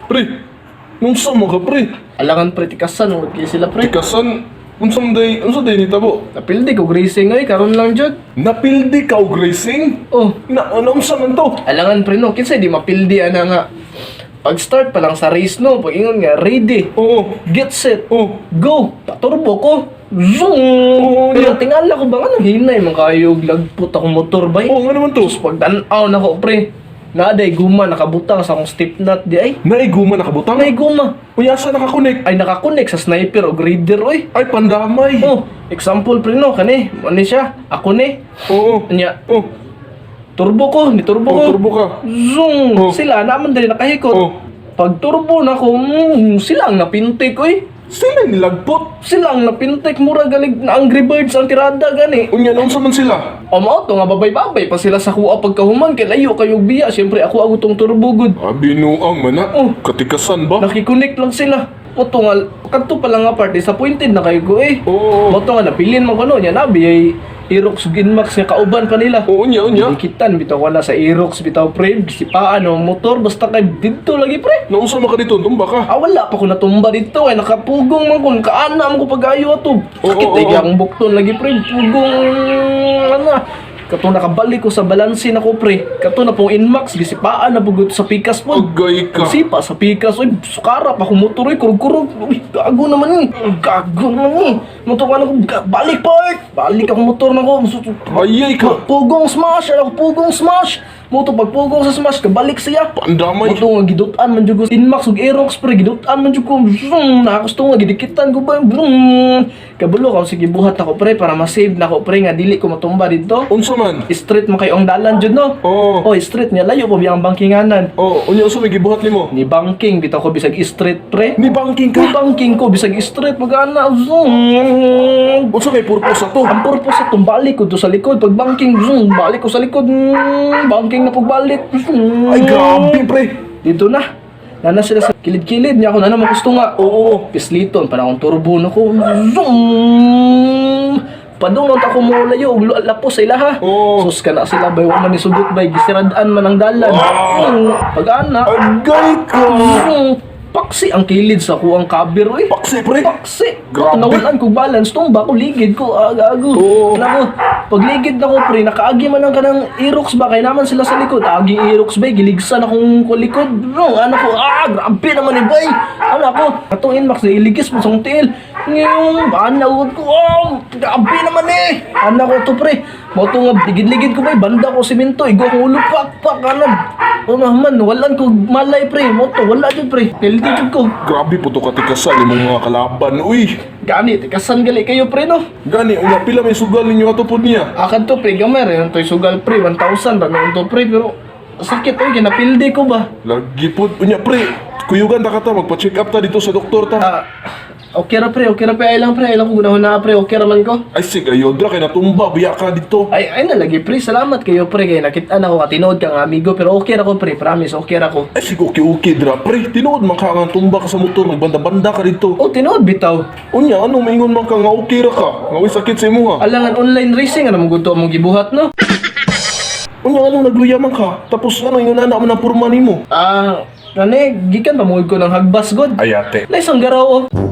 Pre, unsa man ka, pre? Alangan pre, tikasan mo kay sila, pre. Tikasan, unsa man day, unsa day nitabo? Napildi ko racing ay karon lang jud. Napildi ka og racing? Oh, Na ano unsa man to? Alangan pre no, kinsa di mapildi ana nga. Pag start pa lang sa race no, pag ingon nga ready, get set, Oo. Go, paturbo ko. Zoom! Oo, Pero yeah. tingala ko ba nga nang hinay man kayo lagpot akong motor bay. Oo, nga naman to. Tapos pag tan-aw nako pre, naaday guma nakabutang sa akong step nut di ay. Naiguma nakabutang. Nay guma. Uy, asa nakakonek? Ay nakakonek sa sniper o grader oy. Ay, pandamay. Oh, example pre no, kani, ano siya? Ako ni. Oo. Nya, Oh, turbo ko, ni turbo ko. oh, turbo ka. Zoom! Oh. Sila naman dali nakahikot. Oh. Pag turbo na ko, sila ang napintik oy. Sila nilagpot. Sila ang napintik mura galig na Angry Birds ang tirada gani. Unya, naunsa man sila? O mao to nga babay-babay pa sila sa kuha pagkahuman kay layo kayo biya. Siyempre ako ang tong turbo gud. Ah, binuang man na. Oh. Katikasan ba? Nakiconnect lang sila. Mo to nga kadto pa lang nga part disappointed na kayo ko eh. Oo. Mo to nga napilin man ko no nya nabi ay Aerox ug Inmax nga kauban pa nila. Oo, unya, unya. Dikitan bitaw wala sa Aerox bitaw pre, sipaan ang motor basta kay didto lagi pre. Naunsa man ka dito, tumba ka. Ah, wala pa ko natumba dito ay nakapugong man ko kaana man ko pag-ayo ato. Oo, Sakit oo, ay oo. akong bukton lagi pre, pugong ano. Kato nakabalik ko sa balanse na ko pre. Kato na pong Inmax gisipaan na pugot sa pikas po. Agay ka. Sipa sa pikas, uy, sukara pa akong motor, uy, kurog-kurog. Uy, gago naman eh. Gago naman eh. Motor ka na ko, balik part! Balik ako motor na ko. Ayay ka. Pugong smash, ano ko, pugong smash. Moto pag pugong sa smash, kabalik siya. Pandamay. Moto nga gidutan man jud ko Inmax ug Aerox pre gidutan man jud ko. Zoom, nakagusto nga gidikitan ko ba. Vroom. Kabalo ka sige buhat ako pre para ma-save na ko pre nga dili ko matumba didto. Unsa man? Street man kayo ang dalan jud no. Oo. Oh, street niya layo pa biyang bangkinganan. Oh, unya unsa may gibuhat nimo? Ni banking bitaw ko bisag street pre. Ni banking Ni ka. banking ko bisag street magana. Zoom. Unsa may purpose ato? Ang purpose sa balik ko to sa likod pag banking zoom balik ko sa likod banking na pagbalik zoom. Ay, grabe pre. Dito na. Nana sila sa kilid-kilid niya ako na naman gusto nga. Oo. Pisliton para akong turbo na ko. Zoom! Padung lang ako mo layo og lapos sa ilaha. Oo. Sus kana sila bay wa man ni sugot bay gisiradaan man ang dalan. Ah. Pag ana, Agay ka. zoom! Paksi ang kilid sa kuang kabir oy. Paksi pre. Paksi. Grabe. Nawalan ko balance tumba ko ligid ko agago. Oo. Nako, pagligid na ko pre, nakaagi man ang kanang Aerox ba kay naman sila sa likod. Agi Aerox ba giligsan akong kulikod. No, ano ko, ah, grabe naman eh bay. Ano ako, atong Inmax na iligis mo sa akong tiil. Ngayon, ano ko, oh, grabe naman eh. Ano ko to pre, mo to nga ligid-ligid ko bay, banda ko simento, igo akong ulo pak pak ano. Oh naman, walan ko malay pre, mo to wala jud pre. Pildi jud ko. Grabe po to katikasan imong mga kalaban. Uy. Gani, tikasan gali kayo pre no. Gani, unya pila may sugal ninyo ato pod niya. Akad to pre, gamay rin to'y sugal pre, 1,000 ba noon to pre, pero sakit oy, ginapildi ko ba? Lagi pod unya pre. Kuyugan ta ka ta, magpa-check up ta dito sa doktor ta. Ah, okay ra pre, okay ra pre, ay lang ko gunahon na pre, okay ra man ko. Ay sige, ayodra kay natumba biya ka dito. Ay, ay nalagi pre, salamat kayo pre, kay nakita na ko katinood ka nga amigo, pero okay ra ko pre, promise, okay ra ko. Ay sige, okay okay dra pre. Tinuod man ka nga tumba ka sa motor, nagbanda-banda ka dito. Oh, tinuod bitaw. Unya ano maingon man ka nga okay ra ka? Nga uy sakit sa imuha. Alangan online racing, ano mong gusto mong gibuhat no? Unya ano nagluya man ka? Tapos ano ingon na man ang purma nimo? Ah, kani, gikan pa ko ng hagbas god. Ay ate. Laisang garaw oh.